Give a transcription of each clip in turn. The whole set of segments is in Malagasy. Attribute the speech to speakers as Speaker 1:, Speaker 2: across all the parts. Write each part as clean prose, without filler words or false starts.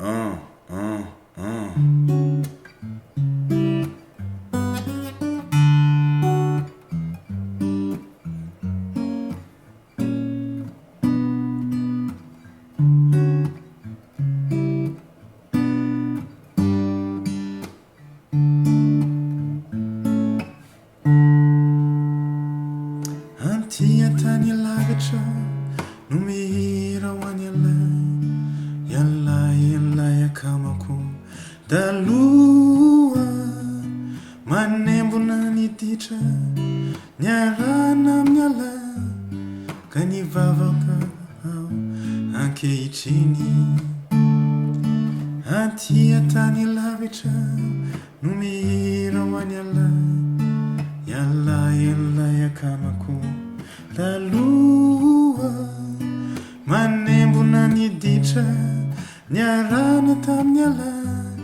Speaker 1: Un, un, un. Anty an-tany lavitra no mihira ho an'ialahy, ialahy ilay akamako taloha, manembona ny ditra niarahana amin'ialahy ka nivavaka aho ankehitriny. Anty an-tany lavitra No mihira ho an'ialahy, ialahy ilay akamako taloha, manembona ny ditra niarahana tamin'ialahy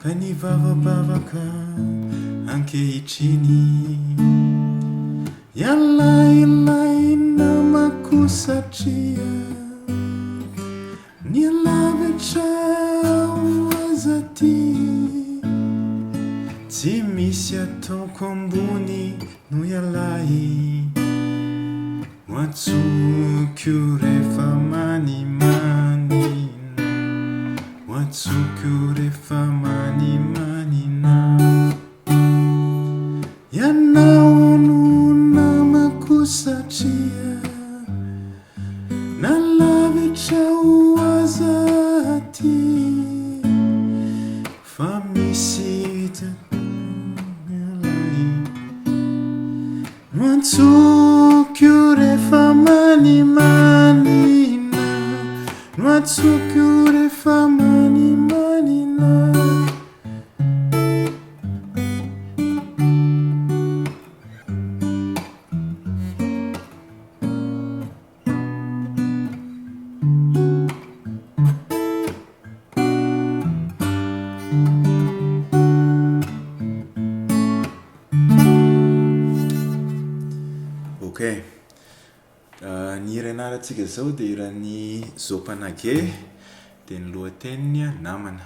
Speaker 1: ka nivavabavaka ankehitriny. Ialahy ilay namako satria. Ny lavitra aho aza aty Tsy misy ataoko ambony noho ialahy No antsoiko rehefa manimanina No antsoiko rehefa manimanina Ianao no namako satria Na lavitra ho aza aty Fa misy ialahy No antsoko rehefa manimanina No antsoko rehefa manimanina. Ok. Ny hira ianarantsika izao dia hiran'i Zopanage, dia ny lohateniny Namana.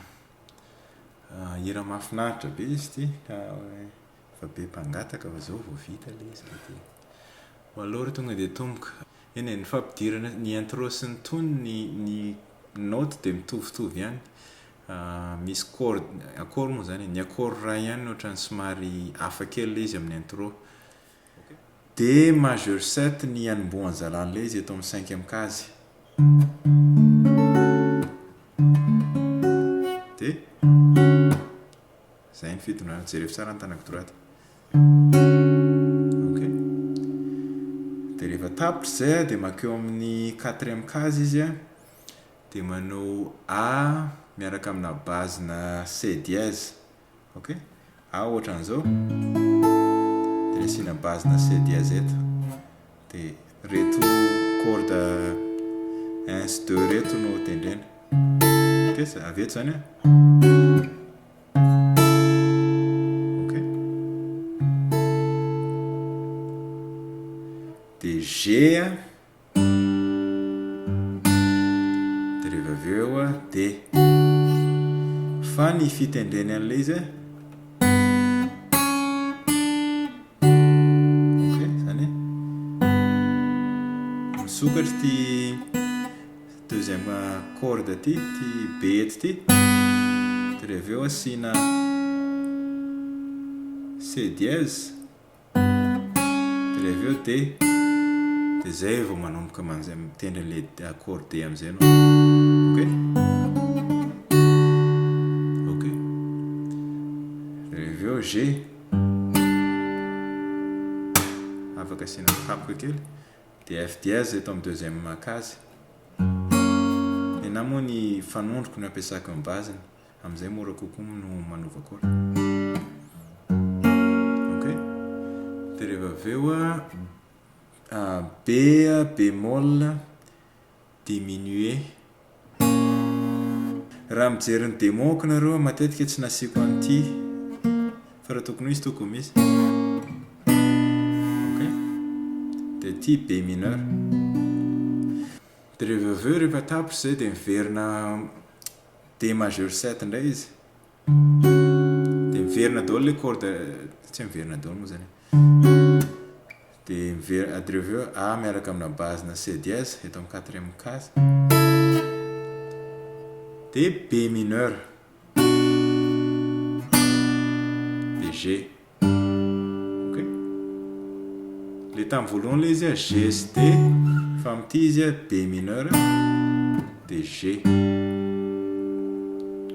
Speaker 1: Hira mahafinaritra be izy ity ka efa be mpangataka fa izao vao vita ilay izy ka dia ho alors tonga dia atomboka. Eny e, ny fampidirana ny intro sy ny tonony ny note dia mitovitovy ihany. Misy chord, accord moa izany e, ny accord iray ihany no ohatran'ny somary hafa kely ilay izy amin'ny intro. D majeur sept ny anombohan'ny zalahy an'ilay izy eto amin'ny cinquième case. Dia izay ny fitondrana. Jerevo tsara ny tanako droite. Ok. Dia rehefa tapitra izay dia mankeo amin'ny quatrième case izy dia manao A miaraka amina base-na C dièse. Ok, A ohatran'izao, dia asiana base na C dièse eto, dia reto corde 1 sy 2 reto no tendrena. Ok, avy eto izany an. Ok. Dia G a. Dia rehefa avy eo D. Fa ny fitendreny an'ilay izy Ok, izany hoe misokatra ity deuxième corde ity, ity B eto ity. Dia rehefa avy eo asiana C dièse. Dia avy eo D, dia zay vao manomboka manjay mitendry an'ilay accord D amin'izay ianao. Ok? Ok. Dia avy eo G. Afaka asiana kapoka kely. Dia F dièse eto amin'ny deuxième case. Ny ahy moa ny fanondroko no ampiasako ny base-ny. Amin'izay mora kokoa no manova chord. Ok. Dia rehefa avy eo a, B bémol diminué. Raha mijery ny démo-ko nareo matetika tsy nasiako an'ity fa raha tokony ho izy tokony misy. Ok. Dia ity B mineur. Dia rehefa avy eo rehefa tapitra izay dia miverina. D majeur 7 indray izy. Dia miverina daholo ilay corde, tsy miverina daholo moa izany e. Dia miverina, dia avy eo A miaraka amina base na C dièse eto amin'ny quatrième case. Dia B mineur. Dia G. Ok. Ilay tamin'ny voalohany ilay izy a, G sy D, fa amin'ity izy a, B mineur, dia G.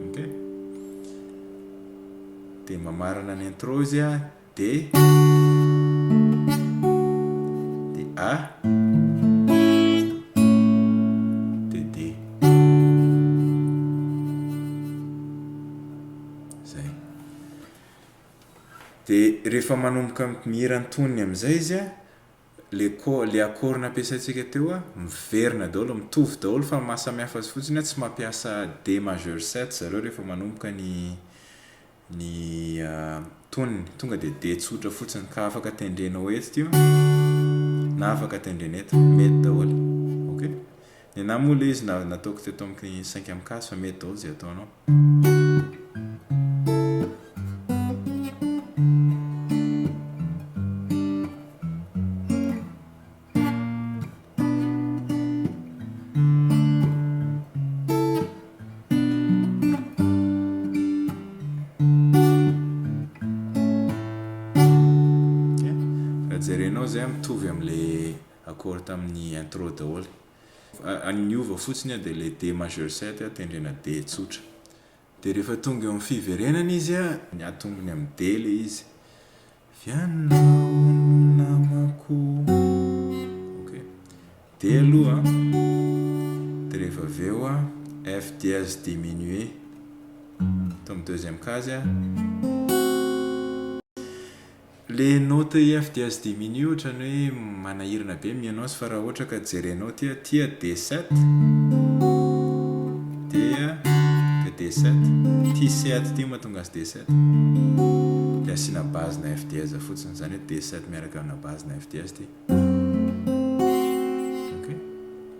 Speaker 1: Ok. Dia mamarana ny intro izy a, D, dia A, dia D. Zay. Dia rehefa manomboka mihira ny tonony amin'izay izy a, le co- le accord nampiasaintsika teo a, miverina daholo, mitovy daholo fa ny mahasamihafa azy fotsiny a, tsy mampiasa D majeur 7 zareo rehefa manomboka ny ny tonony, tonga dia D tsotra fotsiny ka afaka tendrenao eto ity na afaka tendrena eto, mety daholo, ok. Ny anahy moa ilay izy nataoko teto amin'ny cinquième case fa mety daholo izay ataonao. Raha jerenao izay mitovy amin'ilay accord tamin'ny intro daholo. Ny niova fotsiny dia ilay D majeur 7 tendrena D tsotra. Dia rehefa tonga eo amin'ny fiverenana izy, atombony amin'ny D ilay izy. Ianao no namako. Ok. D aloha. Dia rehefa avy eo F dièse diminué. Eto amin'ny deuxième case. Le note F dièse diminué ohatran'ny hoe manahirana be mihaino azy fa raha ohatra ka jerenao ty a, ty a D7 dia dia D7, ty C ato ty mahatonga azy D7 dia asiana base na F dièse fotsiny, izany hoe D7 miaraka amina base na F dièse ty, ok,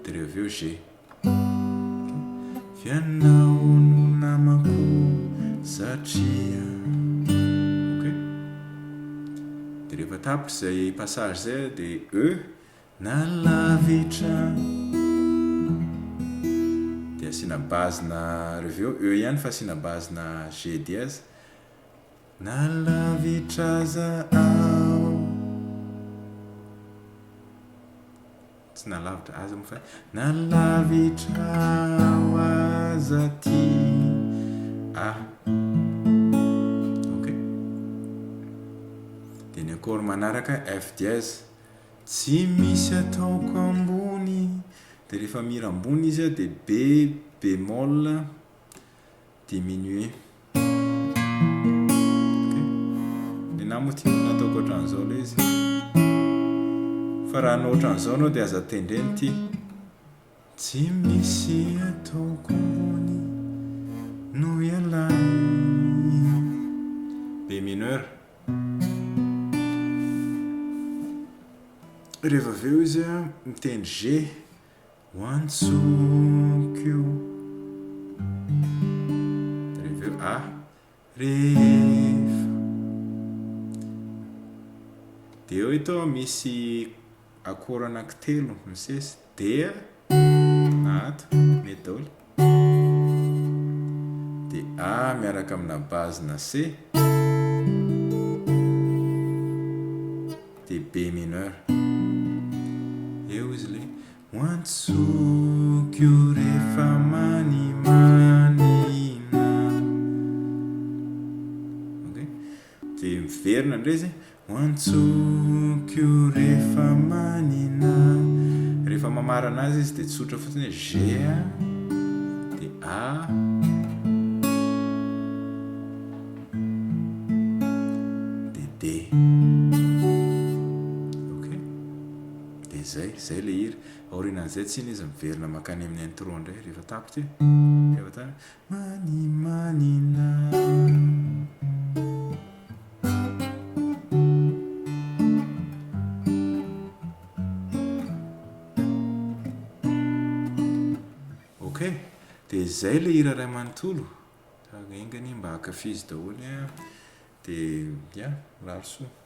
Speaker 1: dia rehefa avy eo G. Ianao no namako satria Ok Dia rehefa tapitra izay passage izay dia E Na lavitra Dia asiana base na reveo E ihany fa asiana base na G dièse Na lavitra aza aho Tsy na lavitra aza moa fa na lavitra aho aza ty a. Ok. Dia ny accord manaraka F dièse. Tsy misy ataoko ambony. Dia rehefa mihira ambony izy dia B bémol diminuer. Ok. Nenaha moa ty nataoko ohatran'izao ilay izy. Fa raha hanao ohatran'izao anao dia aza tendrena ity. Tsy misy ataoko ambony noho ialahy. B mineur. Rehefa avy eo izy mitendry G. Ho antsoko io. Rehefa eo A. Rehefa. Dia eo eto misy accord anankitelo misesy. D na ato, mety daholo. Dia A miaraka amina base na C. Dia B mineur. Eo izy ilay Ho antsoko io rehefa manimanina. Ok. Dia miverina indray izy. Ho antsoko io rehefa manina. Rehefa mamarana azy izy dia tsotra fotsiny hoe G dia A dia D. Ok. Dia izay, izay ilay hira. Aorianan'izay tsinona izy miverina mankany amin'ny intro indray rehefa tapitra e. Rehefa tapitra, manimanina. Ok, dia izay. izay ilay hira iray manontolo. Enga anie mba ankafizo daholo an. Dia ya, mirary soa.